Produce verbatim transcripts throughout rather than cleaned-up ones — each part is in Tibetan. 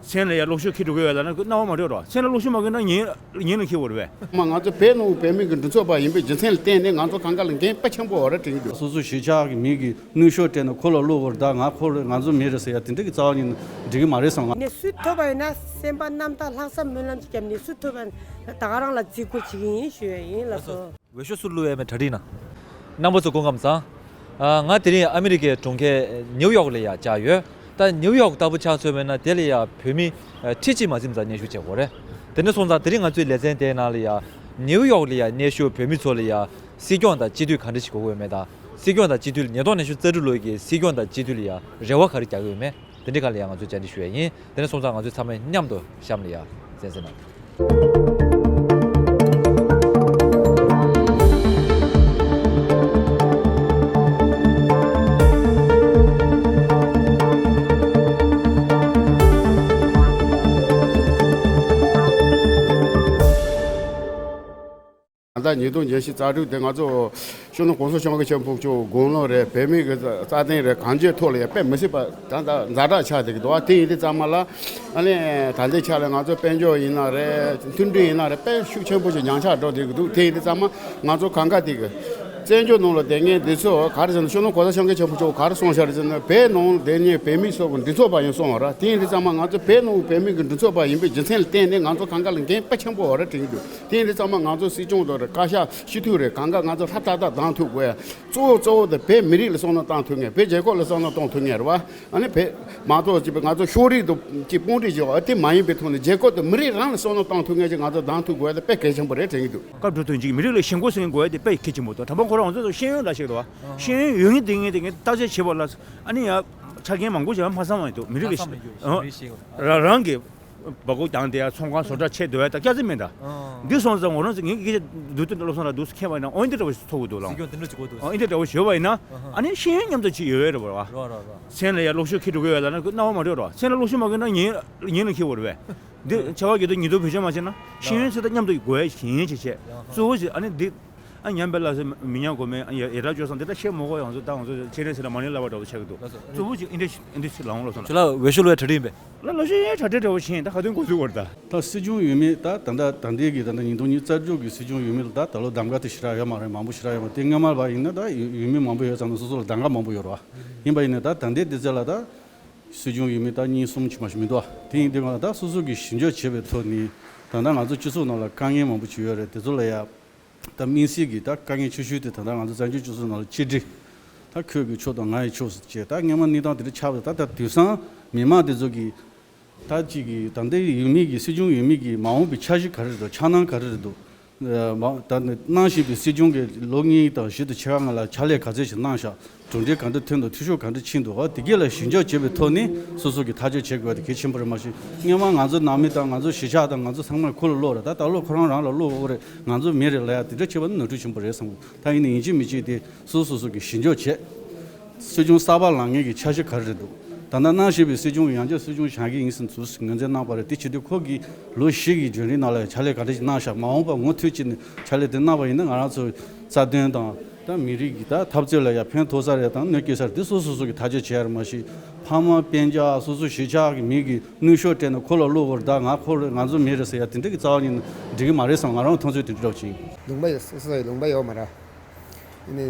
མཚན་ལ་ཡ་གློག་ཤུགས་འཁྱེར་འགྲོ་གི་ཡོད་ལབ་ན་སྣང་བ་མ་འགྲོ་རོགས། མཚན་ལ་གློག་ཤུགས་མ་འཁྱེར་ན་ཉིན་ཉིན་ལ་འཁྱེར་དགོས་རེད་པས། མ་ང་ཚོ་བོད་ནང་བོད་མི་གི་མགྲིན་ཚབ་པ་ཡིན་པའི་རྒྱུ་མཚན་ལ་བརྟེན་ནས་ང་ཚོ་གང་ག་ལ་འགན་དཔེ་ཆེན་པོ་ཡོད་རེད་དྲན་གྱི་འདུག་སོ་སོ་གཞིས་ཆགས་ཀྱི་མི་གི་གནོན་ཤུགས་སྤྲད་ནས་ཁོ་ལ་གློག་དགོས་རེད། ད་ང་ཁོ་ང་ཚོ་མི་རེད་ཟེར་ཡ་དེ་འདྲ་གི་རྩ་བ་ཉིད་ནས་འགྲིག་གི་མ་རེད་བསམ། ང་ནས་སུ་ཐོབ་པ་ཡིན་ན་སེམས་པ་རྣམ་དག་ལྷག་བསམ་སྨོན་ལམ་གྱི་རྒྱབ་ནས་སུ་ཐོབ་པ་ད་ག་རང་ལ་བརྩི་བཀུར་བྱེད་ཀྱི་ཡིན་ཞུ་ཡ་ཡིན་ལགས་སོ། འོས་ཤོག་སུར་བླུགས་ཡས་མེད་གྲ་སྒྲིག་གནང་། རྣམ་པ་ཚོ་སྐུ་ཁམས་བཟང་། ཨ། ང་དེ་རིང་ཨ་མི་རི་ཀའི་གྲོང་ཁྱེར་ནིའུ་ཡོག་ལ་ཡ་བཅར་ཡོད། ད་ནིའུ་ཡོག་ལྟ་བུ་ཆ་མཚོན་པ་ཡིན་ན་དེ་ལ་ཡ་བོད་མི་ཁྲི་གཅིག་མ་ཟིན་ཙམ་སྙན་ཞུ་བྱེད་དགོས་རེད། དེ་འདྲ་སོང་ཙང་དེ་རིང་ང་ཚོའི་ལེ་ཚན་དེའི་ནང་ལ་ཡ་ནིའུ་ཡོག་ལ་ཡ་གནས་བཞུགས་བོད་མི་ཚོ་ལ་ཡ་སྲིད་སྐྱོང་དང་སྤྱི་འཐུས་ག་འདྲ་ཞིག་དགོས་ཀྱི་ཡོད་མེད་དང་། སྲིད་སྐྱོང་དང་སྤྱི་འཐུས་ལ་ཉིས་སྟོང་ཉི་ཤུ་རྩ་དྲུག་ལོ་གི་སྲིད་སྐྱོང་དང་སྤྱི་འཐུས་ལ་ཡ་རེ་བ་ག་རེ་རྒྱག་གི་ཡོད་མེད། དེ་འདྲའི་སྒང་ལ་ཡང་ང་ཚོས་བཅར་འདྲི་ཞུ་ཡ་ཡིན། དེ་ནས་སོང་ཙང་ང་ཚོས་ཚང་མས་མཉམ་དུ་གཤམ་ལ་ཡ་གསན་གཟིགས་གནང་། ད་ཉིས་སྟོང་ཉི་ཤུ་རྩ་དྲུག་དེ་ང་ཚོ་སྤྱི་ནོར་༸གོང་ས་༸སྐྱབས་མགོན་ཆེན་པོ་མཆོག་དགུང་ལོ་རེད། བོད་མི་གི་རྩ་དོན་རེད། གང་ཅིའི་ཐོག་ལ་ཡང་དཔེ་མི་སྲིད་པ་ད་ད་ཛ་དྲག་ཆགས་བསྡད་ཀྱི་འདུག་དེ་ཡིན་དུས་ཙམ་པ་ལ་ཨ་ནི་ད་ལྟའི་ཆ་ལ་ང་ཚོ་དཔལ་འབྱོར་ཡིན་ན་རེད། མཐུན་སྒྲིལ་ཡིན་ན་རེད། དཔེ་ཤུགས་ཆེན་པོ་ཞིག་ཉམས་ཆག་འགྲོ་བསྡད་ཀྱི་འདུག་དེ་ཡིན་དུས་ཙམ་པ་ང་ཚོ་གང་ག་དེ་གི་བཙན་བྱོལ་ནང་ལ་བསྡད་མཁན་འདི་ཚོ་ག་རེ་ཟེར་ན་སྤྱི་ནོར་༸གོང་ས་༸སྐྱབས་མགོན་ཆེན་པོ་མཆོག་ག་རེ་གསུངས་ཤག་རེད་ཟེར་ན་བོད་ནང་བསྡད་མཁན་བོད་མི་ཚོ་གི་མགྲིན་ཚབ་པ་ཡིན་གསུངས་པ་རེད། དེ་ཡིན་དུས་ཙམ་པ་ང་ཚོ་བོད་ནང་བོད་མི་གི་མགྲིན་ཚབ་པ་ཡིན་པའི་རྒྱུ་མཚན་ལ་བརྟེན་ནས་ང་ཚོ་གང་ག་ལ་འགན་དཔེ་ཆེན་པོ་ཡོད་རེད་དྲན་གྱི་འདུག་དེ་ཡིན་དུས་ཙམ་པ་ང་ཚོ་སྲིད་སྐྱོང་དང་རེད། བཀའ་ཤག་སྤྱི་འཐུས་རེད། གང་ག་ང་ཚོ་ཧྲ་ཏག་ཏག་གདམ་ཐུབ་དགོས་ཡ། གཙོ་བོ་གཙོ་བོ་དེ་བོད་མི་རིགས་ལ་བསམ་བློ་བཏང་ཐུབ་མཁན། བོད་རྒྱལ་ཁབ་ལ་བསམ་བློ་གཏོང་ཐུབ་མཁན་རེད་བ། ཨ་ནི་བོད་མ་གཏོགས་ཅིག་ང་ཚོ་ཕྱོགས་རིས་དང་ཅིག་དཔུང་སྒྲིག་བྱེད་པ་དེ་མ་ཡིན་པའི་ཐོག་ནས་རྒྱལ་ཁབ་དང་མི་རིགས་རང་ལ་བསམ་བློ་གཏོང་ཐུབ་མཁན་ཅིག་ང་ཚོ་གདམ་ཐུབ་དགོས་ཡ་དེ་དཔེ་གལ་ཆེན་པོ་རེད་དྲན་གྱི་འདུག་སྐབས་འགྲོ་དོན་ཅིག་མི་རིགས་ལ་ཞེན་ཁོག་ཟེར་མཁན་དགོས་ཡ་དེ་དཔེ་གལ་ཆེན་པོ་འདུག་དང་པོ་ཁོ་རང་ང་ཚོ་ཤེས་ཡོན་ལ་ཞིག་རེད་བ། ཤེས་ཡོན་ཡོད་མཁན་དེ་ངས་དེ་ངས་བརྟག་དཔྱད་བྱེད་པ་ལ་ཨ་ནི་ཡ་ཆ་རྐྱེན་མང་པོ་ཞིག་ལ་མ་བསམ་བ་ཡིན་འདུག་མི་རིགས་ལ་ཞེན་རང་རང་གི་སྦ་ཁུག་བརྒྱངས་ཏེ་ཚོང་ཁང་བཟོ་གྲྭ་ཆེ་འདོད་ཡ་ད་སྐྱ་རྫི་མེད་ད། འདི་སོང་ཙང་ངོ་རང་ཚོ་ངའི་སྐད་ཆ་བསྡུས་ཏེ་བློ་བཟང་ལ་འདུག་སེ་མཁྱེན་པ་ཡིན་ན་ཨོ་འདི་འདྲ་བ་ཞིག་ཐོབ་གི་འདུག་ལགས། སྲིད་སྐྱོང་དེ་འདྲ་ཅིག་དགོས་འདུག་ཨོ་འདི་འདྲ་བ་ཞུས་པ་ཡིན་ན་ཨ་ནི་ཤེས་ཡོན་མཉམ་དུ་ཅིག་ཡོད་རེད་བ། རོ་རོ་རོ། མཚན་ལ་ཡ་གློག་ཤུགས་འཁྱེར་འགྲོ་གི་ཡོད་ལབ་ན་སྣང་བ་མ་འགྲོ་རོགས། མཚན་ལ་གློག་ཤུགས་མ་འཁྱེར་ན་ཉིན་ཉིན་ལ་འཁྱེར་དགོས་རེད་པས། འདི་བྱ་བ་གི་དོན་ཉིན་ཐོ་བེད་སྤྱོད་མ་བྱས་ན་ཤེས་ཡོན་ཚོད་ལྟ་མཉམ་དུ་དགོས་ཡ་ཞིག་ཡིན་ཅེས་བྱས། གཙོ་བོ་ཞིག་ཨ་ནི་འདི། ཨ་ཉམས་པའི་ལ་སེ་མི་ཉམས་གོ་མེད་ཨ་ཡ་ཡ་དྲག་བཅོས་སང་དེ་ལྟ་ཤེས་མོ་གོ་ཡང་ཚོ་ད་ང་ཚོ་ཆེ་རེ་ཟེར་ལ་མ་ཎི་ལ་བ་འདྲ་བོ་ཆགས་ཀྱི་འདུག་གཙོ་བོ་ཅིག་ཨིན་དྲི་ཨིན་དྲི་ལ་འོང་ལོ་སོང་ལ། ཁྱོད་ལ་འོས་ཤོག་ལོས་གྲ་སྒྲིག་ཡིན་པས། ལ་ལོ་ཤེས་ཡ་གྲ་སྒྲིག་འདྲ་བོ་ཤེས་ད་ག་དོན་གོ་ཚུལ་བར་ད། ད་སྲིད་སྐྱོང་འོས་མི་ད་ད་ལྟ་ད་ལྟའི་གི་ད་ལྟ་ཉིས་སྟོང་ཉི་ཤུ་རྩ་དྲུག་གི་སྲིད་སྐྱོང་འོས་མི་ལ་ད་ད་ལོ་གདམ་ག་དེ་ཞེ་དྲག་ཡོད་མ་རེད། མང་པོ་ཞེ་དྲག་ཡོད་མ་རེད། དེ་སྔ་མ་བ་ཡིན་ན་ད་འོས་མི་མང་པོ་ཡོད་ཙང་ན་སོ་སོ་ལ་གདམ་ག་མང་པོ་ཡོད་རེད་བ། ཡིན་པ་ཡིན་ན་ད་ད་ལྟའི་དུས་ཚོད་ལ་ད་སྲིད་སྐྱོང་འོས་མི་ད་གཉིས་གསུམ་ཅིག་མ་ཞིག་མི་འདུག་བ། དེ་ཡིན་དུས་གང་ལ་ད་སོ་སོ་གི་ཞིབ་འཇུག་བྱེད་པའི་ཐོག་ནས་ད་ལྟ་ང་ཚོ་སྤྱི་ཚོགས་ནང་ལ་དཀའ་ངལ་མང་པོ་ཅིག་ཡོད་རེད། དེ་ཚོ་ལ་ཡ། ད་དམིགས་བསལ་གྱི་ད་དཀའ་ངལ་ཆེ་ཤོས་དེ་ད་ལྟ་ང་ཚོ་བཙན་བྱོལ་སྤྱི་ཚོགས་ནང་ལ་ཆིག་སྒྲིལ། ད་ཁྱོད་ཀྱི་ཕྱོགས་དང་ང་ཡི་ཕྱོགས་སུ་བྱས་ད་སྔོན་མ་གནས་སྟངས་དེ་འདྲ་ཆགས་པ་ད་ད་དུས་སང་མི་མང་དེ་ཚོ་གི་ད་ཅིག་གི་ད་ལྟའི་འོས་མི་གི་སྲིད་སྐྱོང་འོས་མི་གི་མ་འོངས་པའི་འཆར་གཞི་ག་རེ་རེད་འདུག་འཆར་སྣང་ག་རེ་རེད་འདུག་མ་ད་ནི་གནང་བཞིན་པའི་སྲིད་སྐྱོང་གི་ལོ་གཉིས་དང་བཞི་དང་ཕྱེད་ཀ་སྔ་ལ་ཕྱག་ལས་ག་ཚད་ཞིག་གནང་ཤག་གྲུབ་འབྲས་ག་འདྲ་ཐོན་འདུག་འཐུས་ཤོར་ག་འདྲ་ཕྱིན་འདུག་འོ་དེ་གས་ལ་ཞིབ་འཇུག་བྱེད་པའི་ཐོག་ནས་སོ་སོ་གི་ཐག་གཅོད་བྱེད་དགོས་པ་དེ་གལ་ཆེན་པོ་རེད། མ་གཞི་སྔོན་མ་ང་ཚོ་ནང་མི་དང་ང་ཚོ་གཞིས་ཆགས་དང་ང་ཚོ་ཚང་མ་ཁུ་ལུ་ལོག་རེད། ད་ད་ལོ་ཁོ་རང་རང་ལ་བློ་འོ་རེད། ང་ཚོ་མི་རེད་ལབ་ཡ་དེ་འདྲ་བྱེད་པ་ནི་ནོར་འཁྲུལ་ཆེན་པོ་རེད་བསམ་གི། ད་ཡིན་ནའི་ཡིན་གཅིག་མིན་གཅིག་དེ་སོ་སོ་སོ་གི་ཞིབ་འཇུག་བྱེད། སྲིད་སྐྱོང་གསར་པ་ལངས་མཁན་གྱི་འཆར་གཞི་ག་རེ་རེད་འདུག་ད་ལྟ་གནང་བཞིན་པའི་སྲིད་སྐྱོང་གི་ཡང་བསྐྱར་སྲིད་སྐྱོང་བཞག་གི་ཡིན་ཟེར་ཚུལ་ངོས་འཛིན་གནང་པ་རེད། དེ་བྱེད་དུས་ཁོ་གིས་ལོ་བཞི་གི་རྒྱུན་རིང་ནང་ལ་ཕྱག་ལས་ག་འདྲ་ཞིག་གནང་ཤག་མ་འོངས་པ་མུ་མཐུད་བྱས་ནས་ཕྱག་ལས་དེ་གནང་བ་ཡིན་ན་ང་རང་ཚོའི་རྩ་དོན་དང་། ད་མི་རིགས་ཀྱི་ད་འཐབ་རྩོད་ལ་ཡ་ཕན་ཐོགས་ས་རེད་དང་གནོད་སྐྱེལ་ས་རེད། དེ་སོ་སོ་སོ་གི་ཐག་གཅོད་བྱེད་ཡ་རེད། མ་གཞི་ཕ་མ་སྤུན་ཀྱག་སོ་སོ་གཞིས་ཆགས་ཀྱི་མི་གི་གནོན་ཤུགས་སྤྲད་ནས་ཁོ་ལ་བློ་བོར་ད་ང་ཁོ་ང་ཚོ་མི་རེད་ཟེར་ཡ་དེ་འདྲ་གི་རྩ་བ་ཉིད་ནས་འགྲིག་གི་མ་རེད་བསམ། ང་རང་མཐོང་ཚུལ་དེ་འདྲ་འདྲ་ཅིག་ཡིན། ལུང་པ་ཡོད། སོ་སོ་ཡི་ལུང་པ་ཡོད་མ་རེད། ཨ་ནི་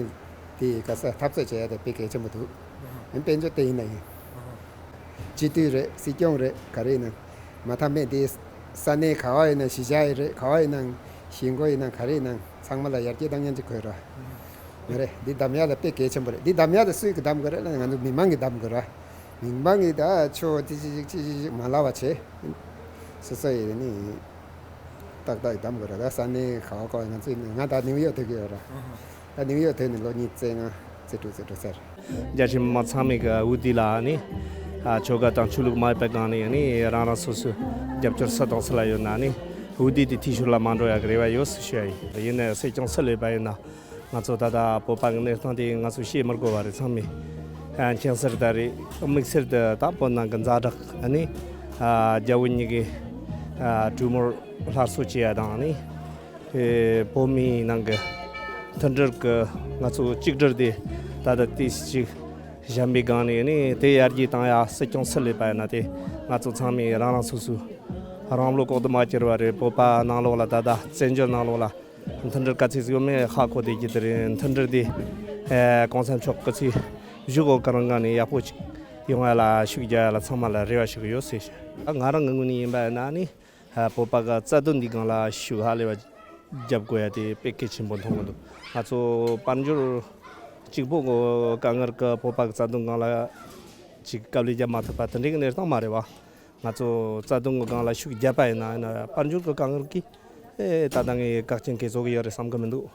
དེ་ག་ས་འཐབ་རྩོད་བྱེད་ཡ་དེ་དཔེ་གལ་ཆེན་པོ་འདུག་ཨ་ནི་དཔལ་འབྱོར་དེ་ཡིན་ན་ཡིན། སྤྱི་འཐུས་རེད། སྲིད་སྐྱོང་རེད། ག་རེ་ཡིན་ན། མ་མཐའ་མེད་དེ་ས་གནས་ག་བ་ཡིན་ན་གཞིས་ཆགས་ཡིན་རེད། ག་བ་ཡིན་ན་གཞིས་འགོ་ཡིན་ན་ག་རེ་ཡིན་ན་ཚང་མ་ལ་ཡར་རྒྱས་གཏོང་མཁན་ཅིག་དགོས་ར། མ་རེད། འདི་གདམ་ཡ་ལ་དཔེ་གལ་ཆེན་པོ་རེད། འདི་གདམ་ཡ་དེ་སུས་གི་གདམ་དགོས་རེད་ན་ང་ཚོ་མི་མང་གི་གདམ་དགོས་ར། མི་མང་གི་ད་ཆོ་ཅི་ཅི་ཅི་ཅི་ཅི་མ་ལབ་པ་བྱེད། སོ་སོ་ཡི་ནི་ཏག་ཏག་གདམ་དགོས་ར། ད་ས་གནས་ག་བ་ག་བ་ང་ཚོ་ཡིན་ན་ང་ད་ནིའུ་ཡོག་སྡོད་ཀྱི་ཡོད་ར། ད་ནིའུ་ཡོག་སྡོད་ནས་ལོ་ཉི་ཤུ་རྩ་ལྔ་རྩ་དྲུག་རྩ་དྲུག་ཚར། རྒྱ་ཆེ་མི་མང་ཚང་མས་ཀྱི་འོས་བསྡུ་ལ་ནི་ཨ་ཆོལ་ཁ་དང་ཆོས་ལུགས་མ་ཡིན་པའི་སྒང་ནས་ནི་རང་རང་སོ་སོའི་རྒྱབ་སྐྱོར་སུ་དང་སུ་ལ་ཡོད་ན་ནི་འོས་བསྡུ་དེ་འཐུས་ཤོར་ལ་མ་འགྲོ་ཡ་གི་རེ་བ་ཡོད་ཟེར་ཞུ་ཡ་ཡིན། ཡིན་ནའི་སྲིད་སྐྱོང་སུ་སླེབས་པ་ཡིན་ན། ང་ཚོ་ད་ལྟ་བོད་པ་གི་གནས་སྟངས་དེ་ང་ཚོ་བཤད་མི་དགོས་པ་རེད། ཚང་མས་ཨ་མཁྱེན་གསལ་ལྟར་རེད། དམིགས་བསལ་དུ་ད་བོད་ནང་གི་ཛ་དྲག་ཨ་ནི་ཨ་རྒྱ་བོད་གཉིས་ཀྱི་ཨ་གྲོས་མོལ་སླར་གསོ་བྱེད་ཡ་དང་ཨ་ནི་ཨེ་བོད་མིའི་ནང་གི་མཐུན་སྒྲིལ་གྱི་ང་ཚོ་གཅིག་སྒྲིལ་དེ་ད་ལྟ་ཏོག་ཙམ་ཅིག་ཞན་པའི་སྒང་ནས་ནི་དེ་ཡར་རྒྱས་བཏང་ཡ་སྲིད་སྐྱོང་སུ་སླེབས་པ་ཡིན་ན་དེ་ ང་ཚོ་ཚང་མས་རང་རང་སོ་སོའི་རང་བློ་ལྐོག་ཏུ་མ་གྱུར་བ་རེད། བོད་པ་ནང་ལོགས་ལ་ད་ལྟ་བཙན་བྱོལ་ནང་ལོགས་ལ་མཐུན་སྒྲིལ་ག་ཚད་ཟིག་ཡོད་མེད་ཧ་གོ་བསྡད་ཀྱི་དེ་རེད། མཐུན་སྒྲིལ་འདི་ཨེ་གོང་ས་མཆོག་སྐུ་ཚེ་བཞུགས་གོ་གི་རིང་ནས་ཡག་པོ་ཅིག་ཡོང་ཡ་ལ་ཤུགས་རྒྱག་ཡ་ལ་ཚང་མ་ལ་རེ་བ་ཞུ་གི་ཡོད་ཟེར་ཞུ། ང་རང་གི་ངོས་ནས་ཡིན་པ་ཡིན་ན་ནི་བོད་པ་གི་རྩ་དོན་འདི་སྒང་ལ་ཤུགས་ཧ་ལས་པ་རྒྱབ་དགོས་ཡ་དེ་དཔེ་གལ་ཆེན་པོ་མཐོང་གི་འདུག་ང་ཚོ་དཔལ་འབྱོར་གཅིག་པོ་གི་དཀའ་ངལ་གི་བོད་པ་གི་རྩ་དོན་སྒང་ལ་ཅིག་དཀའ་ལས་རྒྱབ་མ་ཐུབ་པ་དེ་འདྲའི་གི་གནས་སྟངས་མ་རེད་བ། ང་ཚོ་རྩ་དོན་གི་སྒང་ལ་ཤུགས་བརྒྱབ་པ་ཡིན་ན་ཡིན་ན་དཔལ་འབྱོར་གི་དཀའ་ངལ་གྱིས་ཨེ་ད་ལྟ་ངས་བཀག་རྐྱེན་གང་བཟོ་གི་ཡོད་རེད་བསམ་གི་མི་འདུག་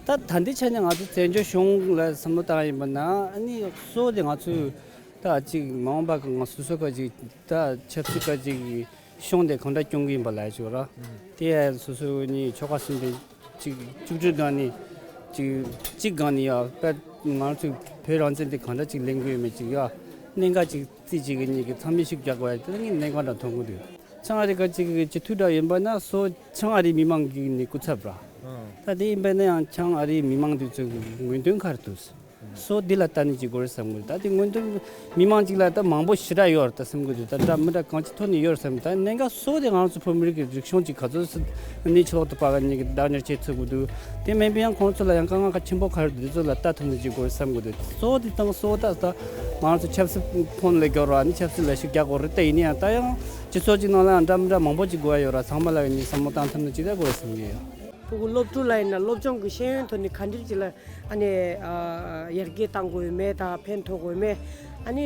ད་ད་ལྟའི་ཆ་ནས་ང་ཚོ་བཙན་བྱོལ་གཞུང་ལ་བསམ་བློ་བཏང་ཡིན་པ་ན་ཨ་ནི་གཙོ་བོ་དེ་ང་ཚོས་ད་ཅིག་མ་འོངས་པ་གི་ང་སོ་སོ་ག་ཅིག་ད་ཆབ་སྲིད་ག་ཅིག་གཞུང་དེ་གང་འདྲ་སྐྱོང་གི་ཡིན་པ་ལ་ཅིག་ར་དེ་སོ་སོ་ནི་ཆོལ་ཁ་གསུམ་པའི་ཅིག་བཅུ་དྲུག་སྒང་ནས་ཅིག་གཅིག་སྒང་ནས་ཡ་དཔེ་ང་ཚོས་བོད་རང་བཙན་དེ་གང་འདྲ་ཅིག་ལེན་དགོས་ཡོད་མེད་ཅིག་ཡ་གནད་འགག་ཅིག་རྩིས་བྱེད་མཁན་གཉིས་ཀྱི་ཚང་མས་ཤུགས་རྒྱག་དགོས་ཡ་དེ་ངས་གནད་འགག་འདྲ་མཐོང་གི་འདུག་བྱང་ཨ་རི་ཀ་ཅིག་གི་སྤྱི་འཐུས་འདྲ་ཡིན་པ་ན་སོ་བྱང་ཨ་རིའི་མི་མང་གི་ནི་སྐུ་ཚབ་ར། ད་དེ་ཡིན་པ་ན་ཡང་བྱང་ཨ་རིའི་མི་མང་དེ་ཚོ་གི་ངོས་འདུན་ག་རེ་འདུག་སོ་འདི་ལ་ལྟ་ནི་ཅིག་དགོས་རེད་བསམ་གི་འདུག་ད་དེ་ངོས་འདུན་མི་མང་ཅིག་ལ་ད་མང་པོ་ཞེ་དྲག་ཡོད་རེད་ད་བསམ་གི་འདུག་ད་འདྲ་མི་འདྲ་གང་ཅི་ཐོག་ནས་ཡོད་རེད་བསམ་གི་ད་གནད་འགག་སོ་དེ་ང་ཚོ་བོད་མི་རིགས་ཀྱི་རིག་གཞུང་ཅིག་ག་ཚོད་སྲིད་ནི་ཕྱི་ལོག་ཏུ་ཕར་ག་ནས་ཀྱི་བདག་གཉེར་བྱེད་ཚུགས་གི་འདུག་དེ་མིན་པའི་ཡང་ཁོང་ཚོ་ལ་ཡང་དཀའ་ངལ་ག་ཆེན་པོ་ག་རེ་འདུག་དེ་ཚོ་ལ་ལྟ་ཐུབ་ནི་ཅིག་དགོས་བསམ་གི་འདུག་སོ་དེ་དང་སོ་ད་ད་ང་ཚོ་ཆབ་སྲིད་ཕོན་ལ་སྐྱོར་བ་ནི་ཆབ་སྲིད་ལ་ཤུགས་རྒྱག་དགོས་རེད་དེ་ཡིན་ན་ཡང་ད་ཡང་སྤྱི་ཚོགས་ཅིག་ནང་ལ་ཡང་འདྲ་མི་འདྲ་མང་པོ་ཅིག་དགོས་ཡ་ཡོད་ར་ཚང་མ་ལ་ཡང་ནི་བསམ་བློ་བཏང་ཐུབ་ནི་ཅིག་ད་དགོས་བསམ་གི་ཡོད། ཕྲུ་གུ་སློབ་ཕྲུག་ལ་ཡིན་ན་སློབ་སྦྱོང་གི་ཤེས་ཡོན་ཐོག་ནས་ག་འདྲ་ཅིག་ལ་ཨ་ནི་ཨ་ཡར་རྒྱས་གཏང་དགོས་མེད་ད་ཕན་ཐོགས་དགོས་མེད། ཨ་ནི་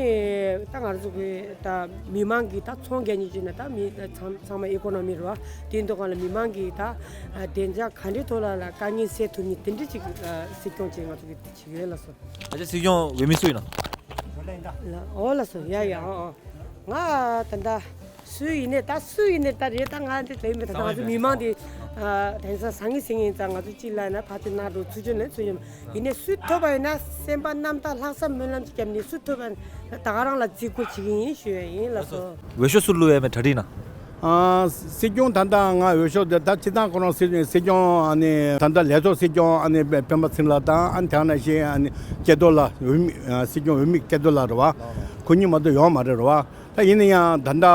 ད་ང་ཚོ་གི་ད་མི་མང་གི་ད་ཚོང་རྒྱག་ཉེན་ཅིག་ན་ད་མི་ཚང་ཚང་མ་ཨི་ཀོ་ནོ་མི་རེད་བ། དེ་འདུག་གང་ལ་མི་མང་གི་ད་ཨ་བདེ་འཇགས་ག་འདྲའི་ཐོག་ལ་ལ་དཀའ་ངལ་སེལ་ཐུབ་ཉེན་དེ་འདྲ་ཅིག་ཨ་སྲིད་སྐྱོང་ཅིག་ང་ཚོ་གི་བྱེད་ཀྱི་ཡོད་ལ་སོ། ཨ་ཅག་སྲིད་སྐྱོང་འོས་མི་སུ་ཡིན་ན། ལ་ཨོ་ལ་སོ་ཡ་ཡ་ཨོ་ཨོ། ང་ད་ད་སུ་ཡིན་ནས་ད་སུ་ཡིན་ནས་ད་རེད་ད་ང་འདི་དེ་མི་ད་ང་ཚོ་མི་མང་དེ་དེང་སང་སང་ངེ་སང་ངེ་ད་ང་ཚོ་ཅི་ལ་ན་ཕ་ཚོ་ན་འགྲོ་ཚུལ་ཅན་ལ་ཚུལ་ཅན་ཡིན་ནས་སུ་ཐོབ་པ་ཡིན་ན་སེམས་པ་རྣམ་དག་ལྷག་བསམ་སྨོན་ལམ་ཅིག་བརྒྱབ་ནས་སུ་ཐོབ་པ་ཡིན་ན་ད་ག་རང་ལ་བརྩི་བཀུར་བྱེད་ཀྱི་ཡིན་ཞུ་ཡ་ཡིན་ལ་སོ། འོས་ཤོག་སུ་བླུགས་ཡ་མེད་གྲ་སྒྲིག་ན། ཨ་སྲིད་སྐྱོང་ད་ལྟ་ང་འོས་ཤོག་དེ་ད་སྤྱི་བཏང་ཁོ་རང་སྲིད་སྲིད་སྐྱོང་ཨ་ནི་ད་ལྟ་ལས་ཐོག་སྲིད་སྐྱོང་ཨ་ནི་སྤེན་པ་ཚེ་རིང་ལགས་དང་ཨ་ནི་དེ་ནང་བཞིན་ཨ་ནི་སྐལ་རྡོར་ལགས་འོས་མི་ཨ་སྲིད་སྐྱོང་འོས་མི་སྐལ་རྡོར་ལགས་རེད་བ། ཁོ་གཉིས་མ་གཏོགས་ཡོད་མ་རེད་རེད་བ། ད་ཡིན་ན་ཡང་ད་ལྟ་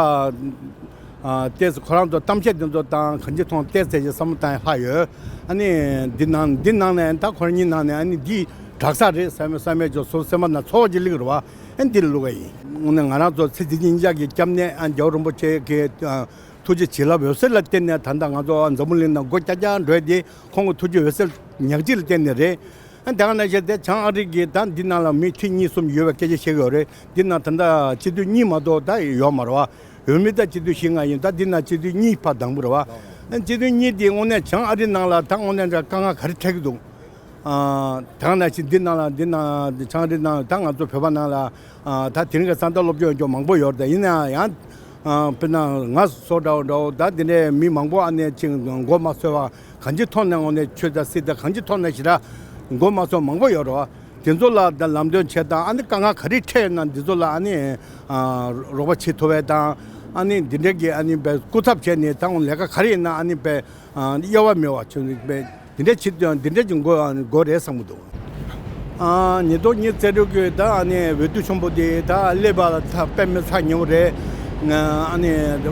ཨ་ཏོག་ཙམ་ཁོ་རང་ཚོ་གཏམ་བཤད་དེ་ཚོ་དང་གང་ཅི་མཐོང་ཏོག་ཙམ་ཞིག་བསམ་བློ་བཏང་ཡ་ལྷག་ཡོད། ཨ་ནི་འདི་ནང་འདི་ནང་ནས་ད་ཁོ་རང་གཉིས་ནང་ནས་ཨ་ནི་འདི་དྲག་ས་རེད་བསམ་བསམ་ཡ་ཅིག་སོ་སེམས་པ་ན་ཚོར་བ་ཅིག་སླེབས་རེད་བ། ཨ་ནི་འདི་ལ་བླུག་ག་ཡིན། དངོས་གནས་ང་རང་ཚོ་ཚེ་འདི་ཉིན་ཞག་གི་སྐྱབས་གནས་ཨ་རྒྱལ་བ་རིན་པོ་ཆེ་གི་ཨ་ཐུགས་རྗེ་བྱིན་རླབས་འོད་ཟེར་ལ་བརྟེན་ནས་ད་ལྟ་ང་ཚོ་འཛམ་བུ་གླིང་ནང་སྒོ་རྒྱག་རྒྱག་འགྲོ་ཡ་དེ་ཁོང་གི་ཐུགས་རྗེ་འོད་ཟེར་ཉག་གཅིག་ལ་བརྟེན་ནས་རེད། ཨ་དེ་ག་ནང་བཞིན་དེ་བྱང་ཨ་རི་གི་ད་འདི་ནང་ལ་མི་ཁྲི་གཉིས་གསུམ་ཡོད་པའི་སྐད་ཆ་བཤད་ཀྱི་ཡོད་རེད། འདི་ནང་ད་ལྟ་སྤྱི་འཐུས་གཉིས་མ་གཏོགས་ད་ཡོད་མ་རེད་བ། འོས་མི་ད་སྤྱི་འཐུས་བཞི་ལྔ་ཡིན། ད་འདི་ནང་སྤྱི་འཐུས་གཉིས་ཕར་བདམས་པ་རེད་བ། ཨ་སྤྱི་འཐུས་གཉིས་དེ་དངོས་གནས་བྱང་ཨ་རི་ནང་ལ་ད་དངོས་གནས་དཀའ་ངལ་ག་རེ་འཕྲད་ཀྱི་འདུག་ཨ་དེ་ག་ནང་བཞིན་འདི་ནང་ལ་འདི་ནང་བྱང་ཨ་རི་ནང་ད་ང་ཚོ་བོད་པ་ནང་ལ་ཨ་ད་དེ་རིང་གི་ས་མཐར་སློབ་སྦྱོང་ཡོད་རྒྱུ་མང་པོ་ཡོད་རེད། ད་ཡིན་ན་ཡང་ཨ་དཔེར་ན་ང་སོ་འདྲ་བོ་འདྲ་བོ་ད་འདི་འདྲའི་མི་མང་པོ་ཨ་ནེ་ཅིག་མགོ་མ་ཚོས་པ་གང་ཅི་ཐོག་ནས་དངོས་གནས་ཆོས་དང་སྲིད་དང་གང་ཅི་ཐོག་ནས་ཞེ་དྲག་མགོ་མ་ཚོས་མང་པོ་ཡོད་རེད་བ། དེ་ཚོ་ལ་ད་ལམ་སྟོན་བྱེད་དང་ཨ་ནི་དཀའ་ངལ་ག་རེ་འཕྲད་ན་འདི་ཚོ་ལ་ཨ་ནི་ཨ་རོགས་པ་བྱེད་ཐུབ་པ་དང་ཨ་ནི་འདི་འདྲའི་གི་ཨ་ནི་བས་སྐུ་ཚབ་བྱས་ནས་ད་ལས་ཀ་ག་རེ་ཡིན་ན་ཨ་ནི་བས་ཨ་དབྱེ་བ་མེད་པ་བྱུང་བས། འདི་འདྲ་བྱེད་དུས་འདི་འདྲ་ཅིག་དགོས་དགོས་རེད་བསམ་གྱི་འདུག་ཨ་ཉིས་སྟོང་ཉི་ཤུ་རྩ་དྲུག་གི་ད་ཨ་ནི་འོས་བསྡུ་ཆེན་པོ་དེ་ད་སླེབས་པ་ད་དཔེ་མི་སྲིད་ཉེ་བོ་རེད། ང་ཨ་ནི་ད་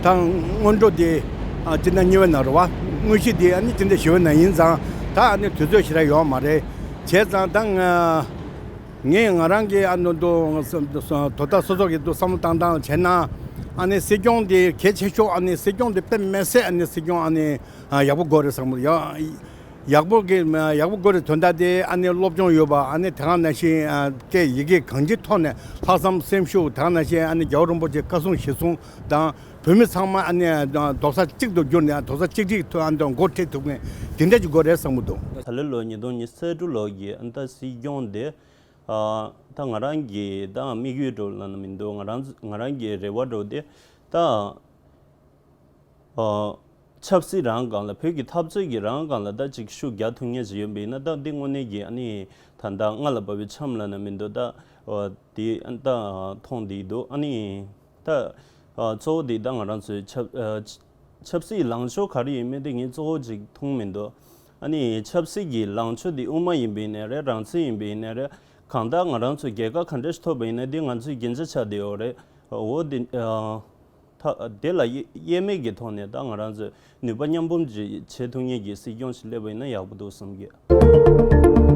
སྔོན་འགྲོ་དེ་ཨ་སྤྱི་ཟླ་གཉིས་པའི་ནང་རེད་བ། དངོས་གཞི་དེ་ཨ་ནི་སྤྱི་ཟླ་བཞི་པའི་ནང་ཡིན་ཙང་ད་ཨ་ནི་དུས་ཚོད་ཞེ་དྲག་ཡོད་མ་རེད། བྱས་ཙང་ད་ང་ངས་ང་རང་གི་ཨ་ནི་འདུག་དོ་བདག་སོ་སོ་གི་འདུག་བསམ་བློ་བཏང་སྟངས་བྱས་ན་ཨ་ནི་སྲིད་སྐྱོང་དེ་གལ་ཆེ་ཤོས་ཨ་ནི་སྲིད་སྐྱོང་དེ་དཔེ་མི་སྲིད་ཨ་ནི་སྲིད་སྐྱོང་ཨ་ནི་ཡག་པོ་དགོས་རེད་བསམ་གྱི་འདུག་ཡག་ཡག་པོ་གི་ཡག་པོ་དགོས་རེད། དོན་དག་དེ་ཨ་ནི་སློབ་སྦྱོང་ཡོད་པ་ཨ་ནི་དེ་ག་ནང་བཞིན་སྐད་ཡི་གེ་གང་ཅིའི་ཐོག་ནས་ལྷག་བསམ་སེམས་ཤུགས་དེ་ག་ནང་བཞིན་ཨ་ནི་རྒྱལ་བ་རིན་པོ་ཆེ་བཀའ་གསུང་གཞིར་བཟུང་དང་བོད་མི་ཚང་མ་ཨ་ནི་རྡོག་རྩ་གཅིག་ཏུ་གྱུར་ནས་རྡོག་རྩ་གཅིག་སྒྲིལ་ཐོག་ཨ་ནི་འགོ་ཁྲིད་ཐུབ་མཁན་དེ་འདྲ་ཅིག་དགོས་རེད་བསམ་གྱི་འདུག་ད་ལོའི་ལོ་ཉིས་སྟོང་ཉི་ཤུ་རྩ་དྲུག་ལོ་གི་ཨ་ནི་ད་སྲིད་སྐྱོང་དེ་ད་ང་རང་གི་ད་དམིགས་ཡུལ་འདྲ་ལབ་ན་མི་འདུག་ང་རང་ང་རང་གི་རེ་བ་འདྲ་དེ་ད། ཨ། ཆབ་སྲིད་རང་སྒང་ལ་བོད་ཀྱི་འཐབ་རྩོད་ཀྱི་རང་སྒང་ལ་ད་ཅིག་ཤུགས་རྒྱག་ཐུབ་མཁན་ཞིག་ཡོད་པ་ཡིན་ན་ད་འདི་དངོས་གནས་ཀྱི་ཨ་ནི་ད་ལྟ་སྔ་ལ་བབས་པའི་འཆམ་ལབ་ན་མི་འདུག་ད་ཨ་དེ་ད་མཐོང་བསྡད་འདུག་ཨ་ནི་ད་ཨ་གཙོ་བོ་དེ་ད་ང་རང་ཚོའི་ཆབ་ཨ་ཆབ་སྲིད་ལངས་ཕྱོགས་ག་རེ་ཡིན་མིན་དེ་ངས་གཙོ་བོ་ཅིག་མཐོང་མི་འདུག་ཨ་ནི་ཆབ་སྲིད་ཀྱི་ལངས་ཕྱོགས་དེ་དབུ་མ་ཡིན་པ་ཡིན་ནའི་རེད། རང་བཙན་ཡིན་པ་ཡིན་ནའི་རེད། གང་ལྟར་ང་རང་ཚོས་རྒྱལ་ཁ་ག་འདྲ་ཞིག་ཐོབ་པ་ཡིན་ན་འདི་ང་ཚོའི་རྒྱན་ཆ་ཆགས་བསྡད་ཡོད་རེད། འོ་འདི་ཨ་ ཐ་དེ་ལ་དབྱེ་དབྱེར་མེད་ཀྱི་ཐོག་ནས་ད་ང་རང་ཚོས་ནུས་པ་མཉམ་སྤུངས་ཅིག་བྱེད་ཐུབ་མཁན་གྱི་སྲིད་སྐྱོང་ཞིག་སླེབས་པ་ཡིན་ན་ཡག་པོ་འདུག་བསམ་གི།